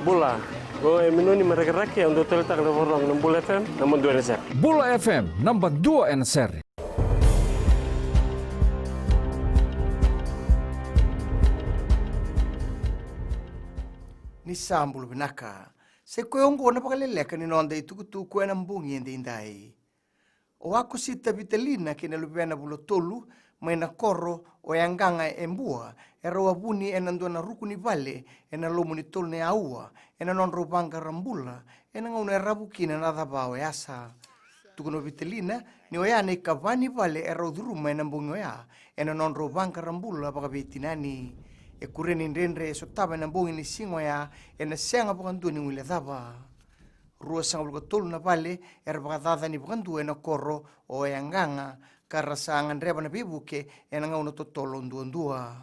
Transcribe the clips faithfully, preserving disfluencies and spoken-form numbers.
Bula. Qo e Minoni mai Rakiraki, au dau taleitaka na vakarorogo na Bula F M, naba dua ena sere. Bula F M, naba dua ena sere. Ni sa bula vinaka. Sa i koya oqo na vakaleleka ni noda itukutuku ena bogi edaidai. O Akosita Vitalina kei na luvena vula tolu mai na koro o Yaqaqa e Bua, erau a vuni ena dua na ruku ni vale ena loma ni tolu na aua ena nodrau vaqara bula ena gauna e ravu kina na cava o Yasa. Tukuna o Vitalina ni oya na ikava ni vale erau curuma ena bogi oya ena nodrau vaqara bula vakaveitinani. E kuria ni dredre e sotava ena bogi ni siga oya ena sega vakadua ni guilecava. Ruasagavulu ka tolu na vale era vakacacani vakadua ena koro o Yaqaqa, ka ra sa gadreva na veivuke ena gauna totolo duadua.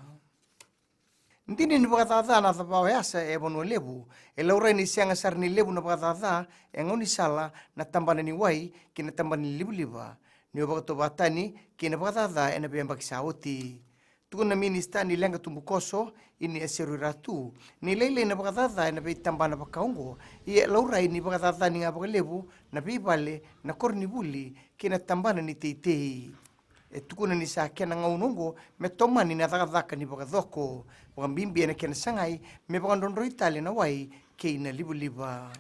Dina ni vakacaca na cava o Yasa e Vanua Levu, e laurai ni sega sara ni levu na vakacaca e gaunisala, na tabana ni wai kei na tabana ni livaliva, ni o vakatauvatani kei na vakacaca ena veiyabaki sa oti. Tukuna na minisita ni leqa tubukoso, Ini Eseru Ratu, ni lailai na vakacaca ena veitabana vaka oqo, ia e laurai ni vakacacani ga vakalevu na veivale, na koronivuli kei na tabana ni teitei. E tukuna ni sa kena gauna oqo me tomani na cakacaka ni vakacoko, vakabibi ena kena sagai me vakadrodroi tale na wai kei na livaliva.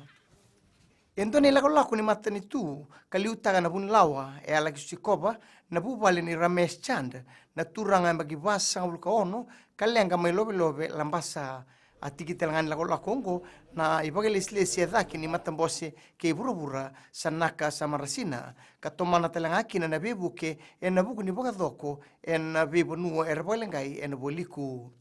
E dua na ilakolako ni matanitu ka liutaka na vunilawa e a laki sikova na vuvale ni Ramesh Chand, na turaga yabaki vasagavulu ka ono, ka leqa mai Lovelove, Labasa. A tiki tale ga ni lakolako oqo na ivakalesilesi e cake ni matabose kei vuravura, Sanaka Samarasina, ka tomana tale ga kina na veivuke ena vuku ni vakacoko ena veivanua era vakaleqai ena vualiku.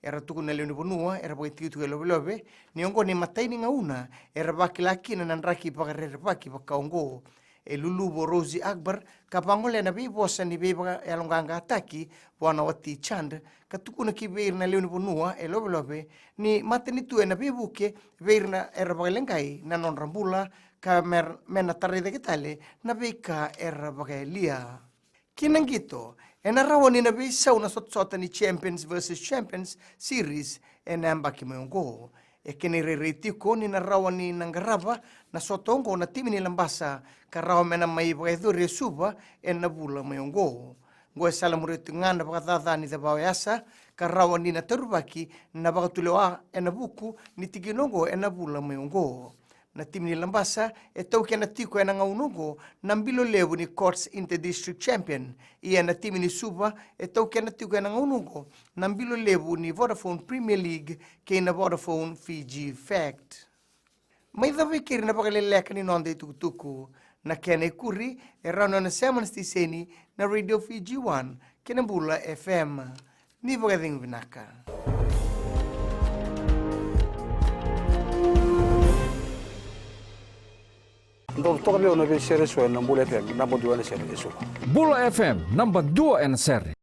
Era tukuna na lewe ni vanua era vakaitikotiko e Lovelove ni oqo na imatai ni gauna era vakila kina na draki vakarerevaki vaka oqo. E luluvu o Rosie Akbar ka vagolea na veivosa ni veivakayaloqaqataki vua na wati Chand, ka tukuna ki vei ira na lewe ni vanua e Lovelove ni matanitu ena veivuke vei ira era vakaleqai na nodra bula, ka me, me na tarai cake tale na veika era vakayalia. Ki na qito, ena rawa ni na veisau na sotasota ni Champions versus Champions Series ena yabaki mai oqo. E kena irairai tiko ni na rawa ni na qarava na sota oqo na timi ni Labasa, ka rawa me na mai vakayacori e Suva ena vula mai oqo. Oqo e salamuria tiko ga na vakacaca ni cava o Yasa, ka rawa ni na taurivaki na vakatulewa ena vuku ni tikina oqo ena vula mai oqo. Na timi ni Labasa e taukena tiko ena gauna oqo na bilo levu ni Courts Inter-District Champion. Ia na timi ni Suva e taukena tiko ena gauna oqo na bilo levu ni Vodafone Premier League kei na Vodafone Fiji Fact. Mai cava e keri na vakaleleka ni noda itukutuku. Na kena ikuri e rawa ni o na sema na siteseni na Radio Fiji One kei na Bula F M. Ni vakacegu vinaka. Dau toka vei au na veisere eso ena Bula F M, naba dua ena sere eso. Bula F M, naba dua ena sere.